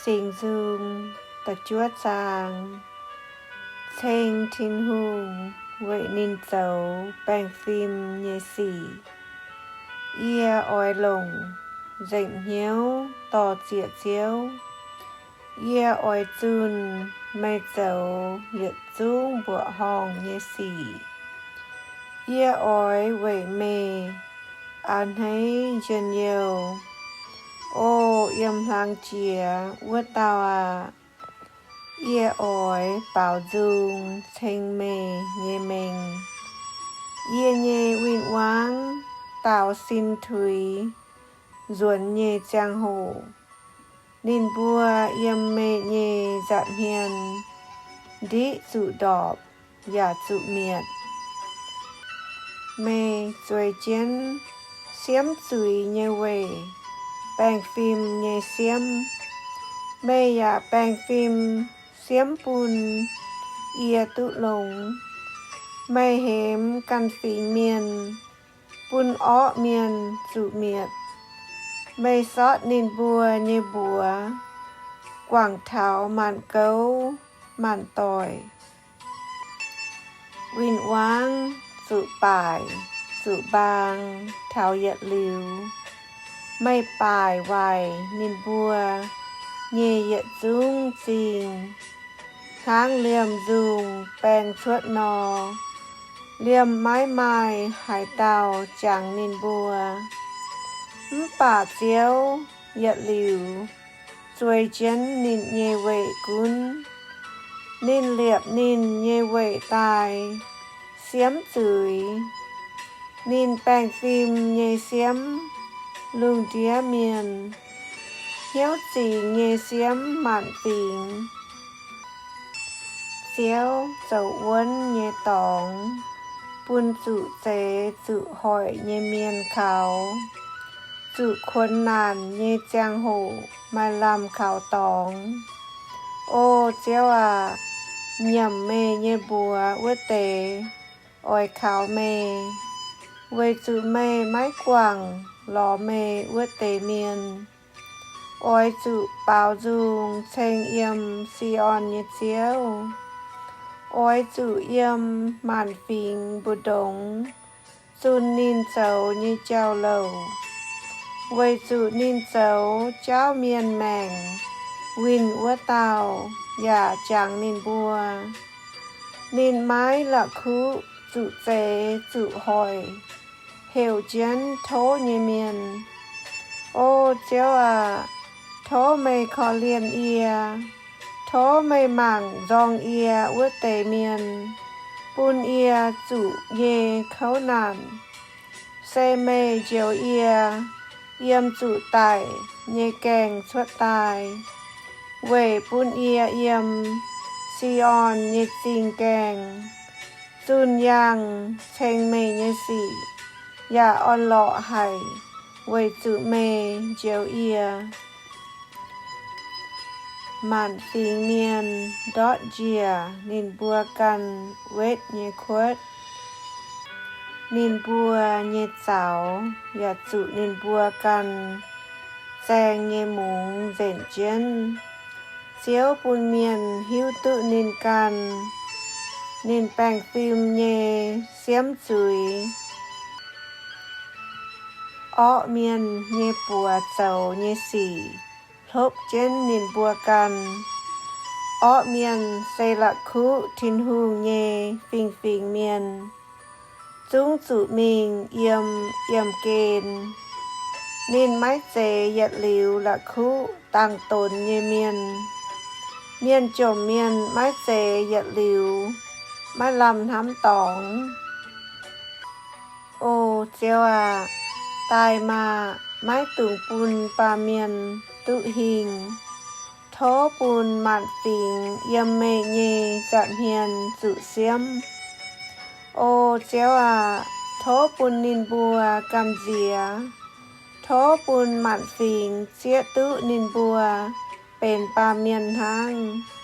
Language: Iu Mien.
Dingc Nzung da'juov zaang. Ceng Tin-Hungh weic ninh zoux baengh fim nyei sic. Yie oix longc nzengc hnyouv dor-ziec Ziouv. Yie oix zunh meih zoux yietc zungv mbuoqc horngh nyei sic. Yie oix weic meih a'hneiv njien-youh. O yiem hlang jiex wuov dauh aah! Yie oix baaux nzung ceng meih nyei mengh. Yie nyei win-wangv daaux sin tuix nzuonx nyei ziangh hoc, ninh mbuo yiem meih nyei nza'hmien ndiqv zuqc ndorpc yaac zuqc mietc. Meih zueiz jienv siemv zuiz nyei weic baengh fim nyei siemv. Meih yaac baengh fim siemv bun yie duqv longx. Meih hemx ganh fingx mienh, bun orqv mienh zuqc mietc. Meih sortv ninh mbuo nyei mbuox guangc taux maanc gouv maanc doic. Win-wangv zuqc baaic zuqc mbaang taux yietc liuz. Meih baaic waaic ninh mbuo nyei yietc zungv zingh, hnangv liemh nzungh baeng cuotv nor. Liemh maiv maaih haaix dauh jangx ninh mbuo. Mv baac Ziouv yietc liuz zueiz jienv ninh nyei weic gunv. Ninh liepc ninh nyei weic daaih siemv zuiz. Ninh baengh fim nyei siemv lungh ndiev mienh, hnyouv zingx nyei siemv maanc fingx. Ziouv zoux wuonv nyei dorngx bun zuqc zeix zuqc hoic nyei mienh kaux. Zuqc kuonx naanc nyei ziangh hoc maaih lamh kaux dorngx. O Ziouv aac, nyiemc meih nyei mbuox wuov deix oix kaux meih, weic zuqc meih maiv guangc lorz meih wuov deix mienh. Oix zuqc baaux nzung ceng yiem Si^on nyei Ziouv. Oix zuqc yiem maanc fingx mbu'ndongx zunh ninh zoux nyei jauv-louc, weic zuqc ninh zoux jaauv mienh maengc winh wuov dauh yaac jangx ninh mbuo. Ninh maiv la'kuqv zuqc zeix zuqc hoic heuc jienv tov nyei mienh. O Ziouv aac, tov meih korv-lienh yie. Tov meih mangc nzorng yie wuov deix mienh, bun yie zuqc nyei kouv naanc. Se meih njoux yie yiem zuqc daic nyei gaengh cuotv daaih, weic bun yie yiem Si^on nyei zingh gaengh zunh yangh ceng meih nyei sic, yaac orn-lorqc haic weic zuqc meih njoux yie. Maanc fingx mienh ndortv njiec ninh mbuo ganh wetv nyei kuotv. Ninh mbuo nyei zaux yaac zuqc ninh mbuo ganh zaeng nyei mungz nzenc jienv. Ziouv bun mienh hiuv duqv ninh ganh, ninh baengh fim nyei siemv zuiz. Orqv mienh nyei buoz zoux nyei sic hlopv jienv ninh mbuo ganh. Orqv mienh se la'kuqv Tin-Hungh nyei fingx-fingx mienh, zungv zuqc mingh yiem yiemh gen. Ninh maiv zeiz yietc liuz la'kuqv dangx-donx nyei mienh. Mienh jomc mienh maiv zeiz yietc liuz maiv lamh hnamv dorngx. O Ziouv aac, daaih maah! Maiv dungx bun baamh mienh duqv hingh. Tov bun maanc fingx yiem meih nyei nza'hmien zuqc siemv. O Ziouv aac, tov bun ninh mbuo gamh nziex. Tov bun maanc fingx zieqv duqv ninh mbuo benx baamh mienh hnangv.